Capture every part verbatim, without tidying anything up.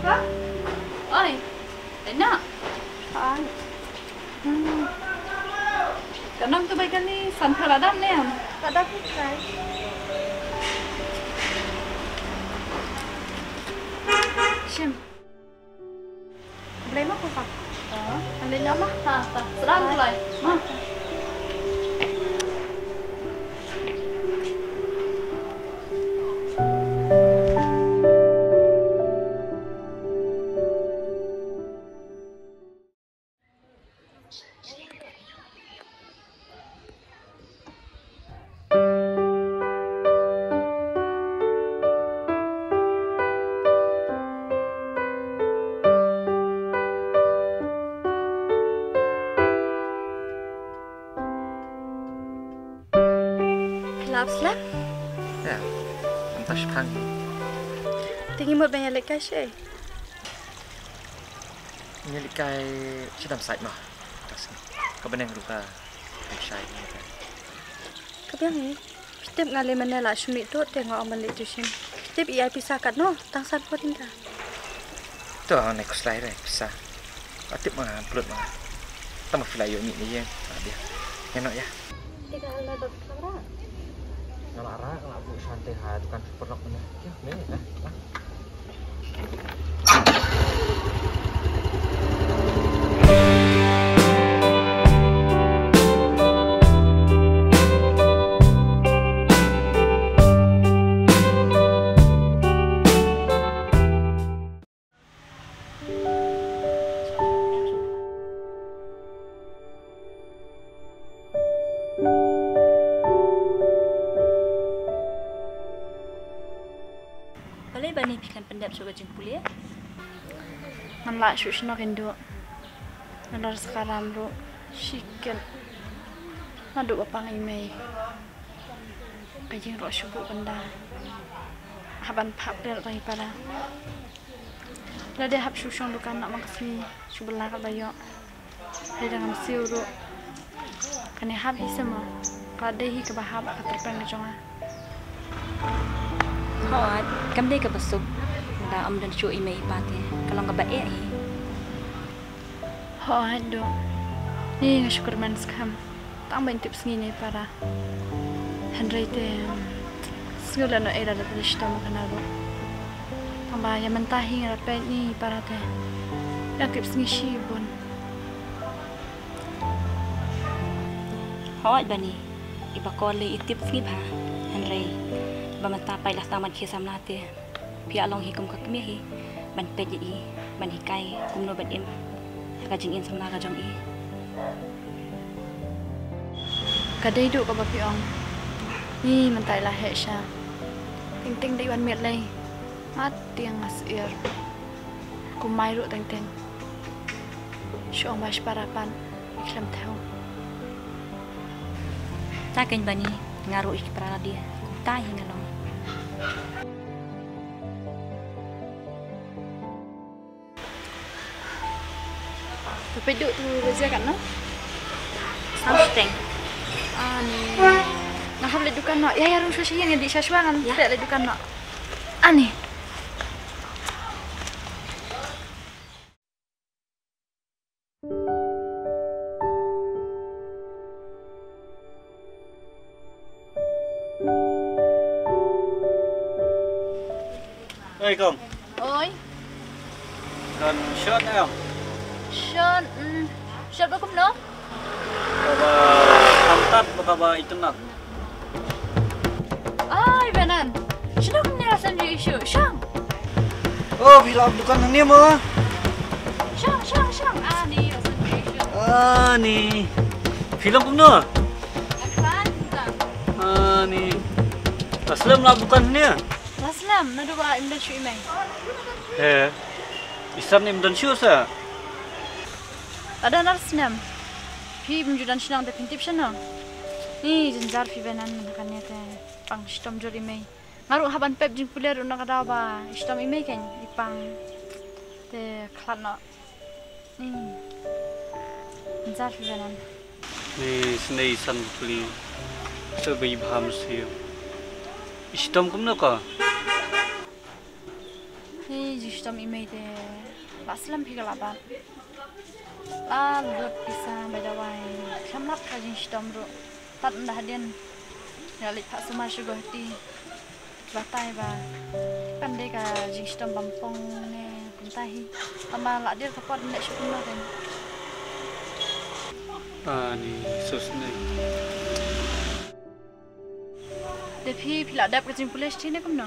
Oi, Ena. Hai. Hmm. Ka nang tu bai kani san pha la dam ne em? La dam ni kai. Shim. Blei ma ko ka. Ha. Blei na ma. Ha, ha. Sdang blei. Ma. Phi la ap slem? Ïa, mynta shipang. Te ngi mut ban ïaleit kai shaei? Ngi ïaleit kai sha dam sait noh. Ka bneng ruh ka shai. Ka biang hi. Phi tip nga lei mynne la shu mih tut te nga ong ban leit tu shin. Phi tip i ai pisa katno? Tang san phew tyngka. To, nga khuslai re pisa. Nga tip ma plut ma. Tang ma phi la ïoh mih ne ïeng. Nga biang. Nga noh ïa. Te ka la dok kamra. Nga la rak, nga la buh shan te ha dukan phi pernah mynne. Ïa, me, eh, eh. Balei Bani phi khlem pyndep shuh ka jingpule? Ngan lah shuh shano kynduh. Nalor sa ka ram ruh. Shiket. Naduh ba pang i mei. Ka jingïaroh shu buh ban da. Hap ban phah pyrshah tang i para. Lada hap shu shong dukan noh man ka sngi shu bylla katba ïoh. Hynrei ngam siew ruh. Kane hap hi seh mo. Ka dei hi kaba hap ha ka tyrpeng ka jong nga. Hooid, kam dei kaba suk lada ym don shuh i mei i pa te. Ka long kaba eh hi. Hooid, Duh. Ni nga shu kyrmen skhem. Tang ban tip sngi ne para. Hynrei te, um, sngew lano ei lada te shitom kane ruh. Tang ba ïa mynta hi nga la peit ni para te. Ïa tip sngi shibun. Hooid Bani, i ba kol i tip sngi bha. Hynrei ba mynta peit la tang ban khie samla te. Phi ïa long hi kum ka kmie hi ban peit ïa i, ban hikai kumno ban im ha ka jingim samla ka jong i. Ka dei duh kaba phi ong. Ni mynta i la heh sha. Teng teng dei wan miet lei. Nga tieng nga syier. Kumai ruh teng teng. Shu ong ba shipara pat i khlem thew. Ta kein Bani, nga ruh i shipara lade. Kumta hi nga long. To peit duh tu ba jia katno? Sam shiteng. Ani. Nga hap leit dukan noh. Ïa ïa rung shuwa shuwa ngan dih shuwa shuwa ngan peit leit dukan noh. Ani. Oi kong. Oi. Don shot em? Shot, mm, shot ba kumno? Kaba hamtat ba kaba itynnat. Ai, Benan. Shano kumne la san ju issue? Shang. Oh, phi la dukan hangne mo? Shang, shang, shang. Ani, la san ju issue. Ani. Phi long kumno? Ani. La slem la dukan hangne? La slem, naduh ba im don shuh i mei. He. Isan im don shuh sa. Lada nar snem. Phi bym ju don shnong te phin tip shano. Ni jynjar phi Benan mynta kane te pang shitom jur i mei. Nga ruh hap ban pep jingpule ruh na ka daw ba i shitom i mei kein i pang. Te khlad noh. Ni jynjar phi Benan. Ni snei san pule. Te ba i bham siem. I shitom kumno ka? Ni jingshitom i mei te la slem phi ka la bat. La lut pisa bai dawai. Shamlat ka jingshitom ruh. Pat nda hadien. Ya leit phah sumar shu Guwahati. Batai ba. Kan dei ka jingshitom bampong ne kumta hi. Tama la dir ka pot ne shu kumno kan. Ani sus ne. Te phi phi la dep ka jingpule shi ne kumno?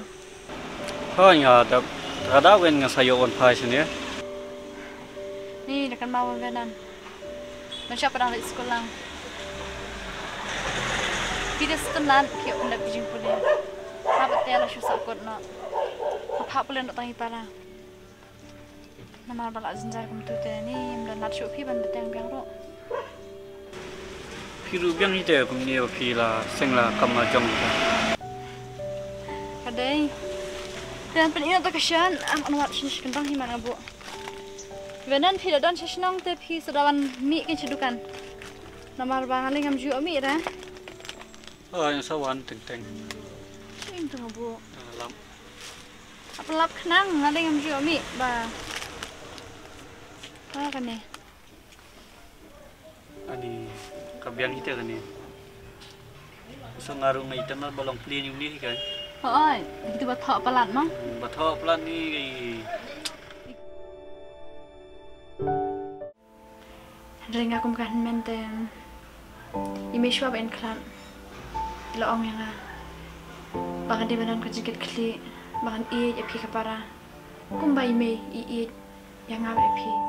Hoi nga dep. Ka da wen nga sa ïoh wan phai shi ne. Ni da kan ma wan venan. Nang siapa dang leit skul lang. Phi da stunat ki unda pijing pule. Haba te la shu sakot no. Haba pule no tang i para. Namar ba la jinjar kumtu te ni ym don lad shuh phi ban bteng biang ruh. Phi ruh biang hi te kumne ba phi la seng la kam la jong. Ka dei. Te pyn ïa ta ka shan am anwat shin shi kyndong hi man abu. Venan phi da don sha shnong te phi sa da wan mih kin sha dukan. Namar ba nga leng ngam ju mih da. Oh, yang sa wan teng teng. Ing tu bu. Ah, lam. Apa lap khnang nga leng ngam ju mih ba. Ah, kane. Ani ka biang ita kane. So nga ruh nga ita na ba long plie ni uni kan. Hoi, gitu ba thok palat mo? Ba thok palat ni kai. Hynrei nga kum ka hynmen te i mei shuwa ba in khlad i la ong ïa nga ba ngan dei ban don ka jingkit khlieh ba ngan ïeit ïa phi ka para kumba i mei i ïeit ïa nga bad ïa phi.